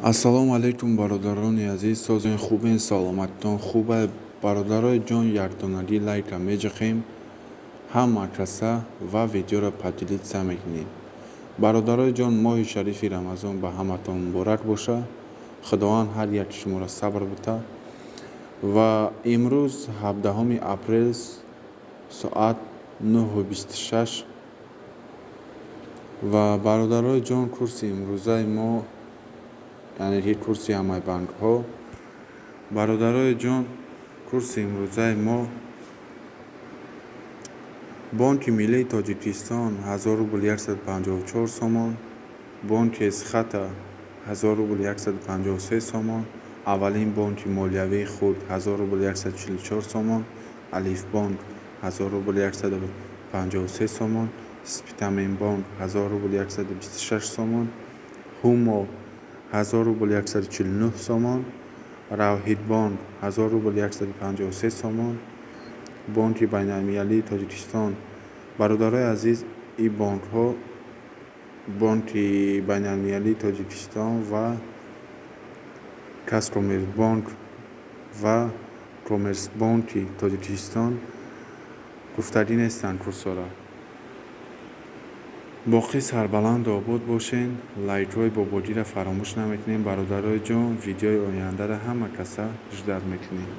Ассалому алайкум, бародарони азиз, созен, хубен, саломатитон хуба? Бародарои ҷон, якдонагӣ лайка меҷиқем ҳама каса ва видеоро поделиться мекунем. Бародарои ҷон, моҳи шарифи Рамазон ба ҳаматон муборак боша. Худованд ҳар яки шуморо сабр бита. Ва имрӯз 17 апрел, соат 9:26. Ва, бародарои ҷон, курси имрӯзаи мо, яъне ки курси ҳамаи банкҳо, бародарои ҷон, курси имрӯзаи мо: Бонки Миллии Тоҷикистон 1000 рубл 154 сомон, бонки Эсхата 1000 рубл 153 сомон, аввалин бонки молиявии хурд 1000 рубл 144 сомон, Алифбонк 1000 рубл 153 сомон, Спитаменбонк 1000 рубл 126 сомон, Ҳумо 1000 рубл 149 сомон, Равҳидбонк 1000 рубл 153 сомон, Бонки Байналмилалии Тоҷикистон. Бародарои азиз, ин бонкҳо, Бонки Байналмилалии Тоҷикистон ва Казкоммерсбонк ва Коммерсбонки Тоҷикистон гуфтагӣ нестанд курсора. Боқӣ сарбаланду обод бошен. Лайкҳои бобогиро фаромӯш намекунем, бародарои ҷон. Видеои ояндаро ҳама каса ждать мекунем.